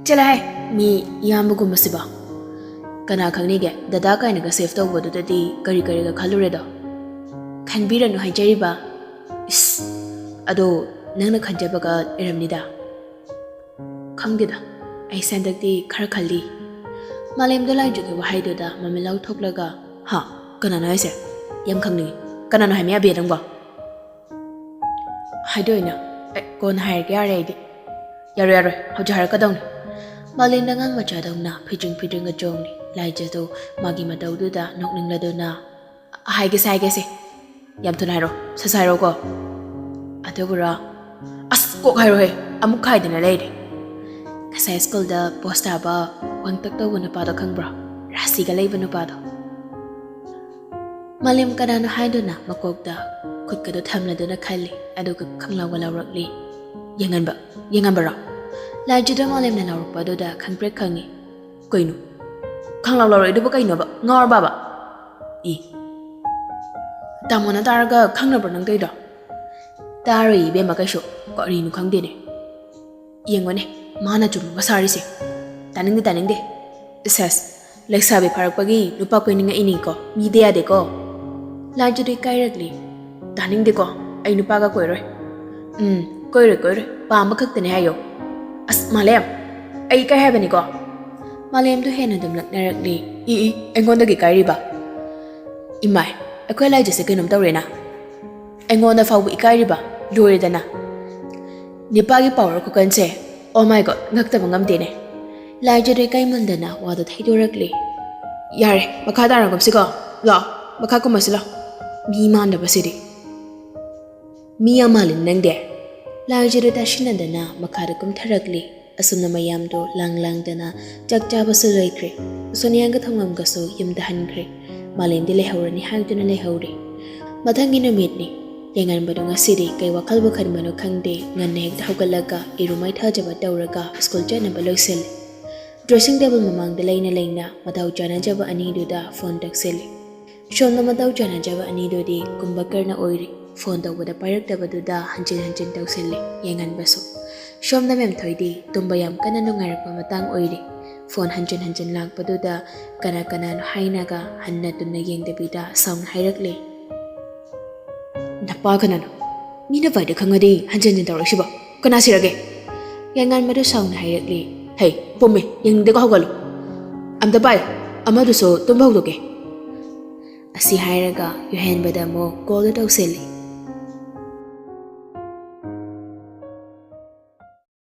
ꯆꯠꯂꯣꯍꯦ, ꯃꯤ ꯏꯌꯥꯝꯕꯒꯨꯝꯕꯁꯤꯕꯣ꯫ ꯀꯅꯥ ꯈꯪꯅꯤꯒꯦ, ꯗꯗꯥ ꯀꯥꯏꯅꯒ ꯁꯦꯞ ꯇꯧꯕꯗꯨꯗꯗꯤ ꯀꯔꯤ ꯀꯔꯤꯒ ꯈꯜꯂꯨꯔꯦꯗꯣ?" "ꯈꯟꯕꯤꯔꯅꯨ ꯍꯥꯏꯖꯔꯤꯕ꯫" "ꯏꯁ, ꯑꯗꯣ ꯅꯪꯅ ꯈꯟꯖꯕꯒ ꯂꯩꯔꯝꯅꯤꯗ꯫" "ꯈꯪꯗꯦꯗ, ꯑꯩꯁꯦ ꯍꯟꯗꯛꯇꯤ ꯈꯔ ꯈꯜꯂꯤ꯫ ꯃꯥꯂꯦꯝꯗꯣ ꯂꯥꯏꯖꯒꯤ ꯋꯥꯍꯩꯗꯨꯗ ꯃꯃꯤꯠ ꯂꯥꯎꯊꯣꯛꯂꯒ, "ꯍꯥ? ꯀꯅꯥꯅꯣ ꯍꯥꯏꯁꯦ? ꯌꯥꯝ ꯈꯪꯅꯤꯡꯉꯤ꯫ ꯀꯅꯥꯅꯣ ꯍꯥꯏꯃꯤ ꯑꯕꯦ ꯅꯪꯕꯣ?" "ꯍꯥꯏꯗꯣꯛꯏꯅ꯫ ꯑꯦ, ꯀꯣꯟꯅ ꯍꯥꯏꯔꯒꯦ ꯌꯥꯔꯦ ꯑꯩꯗꯤ꯫" "ꯌꯥꯔꯣꯏ, ꯌꯥꯔꯣꯏ, ꯍꯧꯖꯤꯛ ꯍꯥꯏꯔꯛꯀꯗꯧꯅꯤ꯫" ꯃꯥꯂꯦꯝꯗ ꯑꯉꯥꯡ ꯃꯆꯥꯗꯧꯅ ꯐꯤꯗ꯭ꯔꯤꯡ ꯐꯤꯗ꯭ꯔꯤꯡꯒ ꯆꯣꯡꯂꯤ꯫ ꯂꯥꯏꯖꯗꯣ ꯃꯥꯒꯤ ꯃꯇꯧꯗꯨꯗ ꯅꯣꯛꯅꯤꯡꯂꯗꯨꯅ, "ꯍꯥꯏꯒꯦꯁꯦ, ꯍꯥꯏꯒꯦꯁꯦ꯫ ꯌꯥꯝ ꯊꯨꯅ ꯍꯥꯏꯔꯣ, ꯁꯠ ꯁꯠ ꯍꯥꯏꯔꯣꯀꯣ꯫" "ꯑꯗꯨꯕꯨꯔꯣ?" "ꯑꯁ, ꯀꯣꯛ ꯍꯥꯏꯔꯣꯍꯦ, ꯑꯃꯨꯛ ꯈꯥꯏꯗꯅ ꯂꯩꯔꯦ꯫ ꯉꯁꯥꯏ ꯁ꯭ꯀꯨꯜꯗ ꯄꯣꯁ ꯇꯥꯕ, ꯋꯥꯡꯇꯛ ꯇꯧꯕ ꯅꯨꯄꯥꯗꯣ ꯈꯪꯕ꯭ꯔꯣ? ꯔꯥꯁꯤꯒ ꯂꯩꯕ ꯅꯨꯄꯥꯗꯣ꯫" ꯃꯥꯂꯦꯝ ꯀꯅꯥꯅꯣ ꯍꯥꯏꯗꯨꯅ ꯃꯀꯣꯛꯇ ꯈꯨꯠꯀꯗꯣ ꯊꯝꯂꯗꯨꯅ ꯈꯜꯂꯤ, ꯑꯗꯨꯒ ꯈꯪꯂꯥꯎꯒ ꯂꯥꯎꯔꯛꯂꯤ꯫ "ꯌꯦꯡꯍꯟꯕ, ꯌꯦꯡꯍꯟꯕꯔꯣ?" ꯂꯥꯏꯖꯗ ꯃꯥꯂꯦꯝꯅ ꯂꯥꯎꯔꯛꯄ ꯑꯗꯨꯗ ꯈꯪꯄ꯭ꯔꯦꯛ ꯈꯪꯉꯤ꯫ "ꯀꯩꯅꯣ? ꯈꯪꯂꯥꯎ ꯂꯥꯎꯔꯛꯏꯗꯨꯕꯨ ꯀꯩꯅꯣꯕ? ꯉꯥꯎꯔꯕꯕ?" "ꯏ, ꯇꯥꯃꯣꯅ ꯇꯥꯔꯒ ꯈꯪꯅꯕ꯭ꯔꯣ ꯅꯪ ꯇꯧꯔꯤꯗꯣ?" "ꯇꯥꯔꯣꯏ ꯏꯕꯦꯝꯃ ꯀꯩꯁꯨ꯫ ꯀꯔꯤꯅꯣ ꯈꯪꯗꯦꯅꯦ꯫ ꯌꯦꯡꯉꯣꯅꯦ, ꯃꯥꯅ ꯆꯨꯝꯃꯒ ꯁꯥꯔꯤꯁꯦ꯫ ꯇꯥꯅꯤꯡꯗꯦ, ꯇꯥꯅꯤꯡꯗꯦ꯫ ꯁꯦꯁ, ꯂꯩꯁꯥꯕꯤ ꯐꯥꯔꯛꯄꯒꯤ ꯅꯨꯄꯥ ꯀꯣꯏꯅꯤꯡꯉꯛꯏꯅꯤꯀꯣ, ꯃꯤꯗꯤ ꯌꯥꯗꯦꯀꯣ꯫" ꯂꯥꯏꯖꯗ ꯏꯀꯥꯏꯔꯛꯂꯤ꯫ "ꯇꯥꯅꯤꯡꯗꯦꯀꯣ, ꯑꯩ ꯅꯨꯄꯥꯒ ꯀꯣꯏꯔꯣꯏ꯫" "ꯎꯝ, ꯀꯣꯏꯔꯣꯏ, ꯀꯣꯏꯔꯣꯏ, ꯄꯥꯝꯕ ꯈꯛꯇꯅꯦ ꯍꯥꯏꯌꯣ꯫" "ꯑꯁ, ꯃꯥꯂꯦꯝ, ꯑꯩ ꯏꯀꯥꯏ ꯍꯥꯏꯕꯅꯤꯀꯣ꯫" ꯃꯥꯂꯦꯝꯗꯣ ꯍꯦꯟꯅ ꯑꯗꯨꯝ ꯂꯛꯅꯔꯛꯂꯤ꯫ "ꯏ, ꯏ, ꯑꯩꯉꯣꯟꯗꯒꯤ ꯏꯀꯥꯏꯔꯤꯕ? ꯏꯃꯥꯏ, ꯑꯩꯈꯣꯏ ꯂꯥꯏꯖꯁꯦ ꯀꯩꯅꯣꯝ ꯇꯧꯔꯦꯅ꯫ ꯑꯩꯉꯣꯟꯗ ꯐꯥꯎꯕ ꯏꯀꯥꯏꯔꯤꯕ? ꯂꯣꯏꯔꯦꯗꯅ꯫ ꯅꯤꯄꯥꯒꯤ ꯄꯥꯋꯔ ꯈꯨꯀꯟꯁꯦ, oh my God, ꯉꯛꯇꯕ ꯉꯝꯗꯦꯅꯦ꯫" ꯂꯥꯏꯖꯗ ꯏꯀꯥꯏꯃꯟꯗꯅ ꯋꯥꯗꯣ ꯊꯩꯗꯣꯔꯛꯂꯦ꯫ "ꯌꯥꯔꯦ, ꯃꯈꯥ ꯇꯥꯔꯒꯨꯝꯁꯤꯀꯣ꯫ ꯂꯥꯛꯑꯣ, ꯃꯈꯥ ꯀꯨꯝꯃꯁꯤ ꯂꯥꯛꯑꯣ꯫ ꯃꯤ ꯃꯥꯟꯗꯕꯁꯤꯗꯤ꯫ ꯃꯤ ꯌꯥꯝ ꯃꯥꯜꯂꯤ ꯅꯪꯗꯤ꯫" ꯂꯥꯏꯖꯗ ꯇꯥꯁꯤꯟꯅꯗꯅ ꯃꯈꯥꯗ ꯀꯨꯝꯊꯔꯛꯂꯤ꯫ ꯑꯁꯨꯝꯅ ꯃꯌꯥꯝꯗꯣ ꯂꯥꯡ ꯂꯥꯡꯗꯅ ꯆꯥꯛ ꯆꯥꯕꯁꯨ ꯂꯣꯏꯈ꯭ꯔꯦ꯫ ꯁꯣꯅꯤꯌꯥꯒ ꯊꯧꯉꯝꯒꯁꯨ ꯌꯨꯝꯗ ꯍꯟꯈ꯭ꯔꯦ꯫ ꯃꯥꯂꯦꯝꯗꯤ ꯂꯩꯍꯧꯔꯅꯤ ꯍꯥꯏꯗꯨꯅ ꯂꯩꯍꯧꯔꯦ꯫ ꯃꯊꯪꯒꯤ ꯅꯨꯃꯤꯠꯅꯤ꯫ ꯌꯥꯏꯉꯟꯕꯗꯣ ꯉꯁꯤꯗꯤ ꯀꯩ ꯋꯥꯈꯜꯕꯨ ꯈꯟꯕꯅꯣ ꯈꯪꯗꯦ, ꯉꯟꯅ ꯍꯦꯛꯇ ꯍꯧꯒꯠꯂꯒ ꯏꯔꯨ ꯃꯥꯏꯊꯖꯕ ꯇꯧꯔꯒ ꯁ꯭ꯀꯨꯜ ꯆꯠꯅꯕ ꯂꯣꯏꯁꯤꯜꯂꯤ꯫ ꯗ꯭ꯔꯦꯁꯤꯡ ꯇꯦꯕꯜ ꯃꯃꯥꯡꯗ ꯂꯩꯅ ꯂꯩꯅ ꯃꯇꯧ ꯆꯥꯅꯖꯕ ꯑꯅꯤꯗꯨꯗ ꯐꯣꯟ ꯇꯧꯁꯤꯜꯂꯤ꯫ ꯁꯣꯝꯗ ꯃꯇꯧ ꯆꯥꯅꯖꯕ ꯑꯅꯤꯗꯨꯗꯤ ꯀꯨꯝꯕꯀꯔꯅ ꯑꯣꯏꯔꯤ꯫ ꯐꯣꯟ ꯇꯧꯕꯗ ꯄꯥꯏꯔꯛꯇꯕꯗꯨꯗ ꯍꯟꯖꯤꯟ ꯍꯟꯖꯤꯟ ꯇꯧꯁꯤꯜꯂꯤ꯫ ꯌꯥꯏꯉꯟꯕꯁꯨ꯫ ꯁꯣꯝꯗ ꯃꯦꯝꯊꯣꯏꯗꯤ ꯇꯨꯝꯕ ꯌꯥꯝ ꯀꯟꯅ ꯅꯨꯡꯉꯥꯏꯔꯛꯄ ꯃꯇꯥꯡ ꯑꯣꯏꯔꯤ꯫ ꯐꯣꯟ ꯍꯟꯖꯤꯟ ꯍꯟꯖꯤꯟ ꯂꯥꯛꯄꯗꯨꯗ ꯀꯅꯥ ꯀꯅꯥꯅꯣ ꯍꯥꯏꯅꯒ ꯍꯟꯅ ꯇꯨꯝꯅ ꯌꯦꯡꯗꯕꯤꯗ ꯁꯥꯎꯅ ꯍꯥꯏꯔꯛꯂꯦ꯫ "ꯅꯄꯥ ꯀꯅꯥꯅꯣ? ꯃꯤꯅ ꯄꯥꯏꯗ ꯈꯪꯉꯗꯤ ꯍꯟꯖꯤꯟ ꯍꯟꯖꯤꯟ ꯇꯧꯔꯛꯏꯁꯤꯕꯣ? ꯀꯅꯥ ꯁꯤꯔꯒꯦ?" ꯌꯥꯏꯉꯟꯕꯗꯨ ꯁꯥꯎꯅ ꯍꯥꯏꯔꯛꯂꯤ꯫ ꯍꯩ, ꯄꯨꯝꯃꯦ, ꯌꯦꯡꯅꯤꯡꯗꯦꯀꯣ, ꯍꯧꯒꯠꯂꯣ꯫ ꯑꯝꯇ ꯄꯥꯏꯌꯨ, ꯑꯃꯗꯨꯁꯨ ꯇꯨꯝꯕ ꯍꯧꯗꯣꯛꯀꯦ꯫ ꯑꯁꯤ ꯍꯥꯏꯔꯒ ꯌꯨꯍꯦꯟꯕꯗ ꯑꯃꯨꯛ ꯀꯣꯜꯗꯣ ꯇꯧꯁꯤꯜꯂꯤ꯫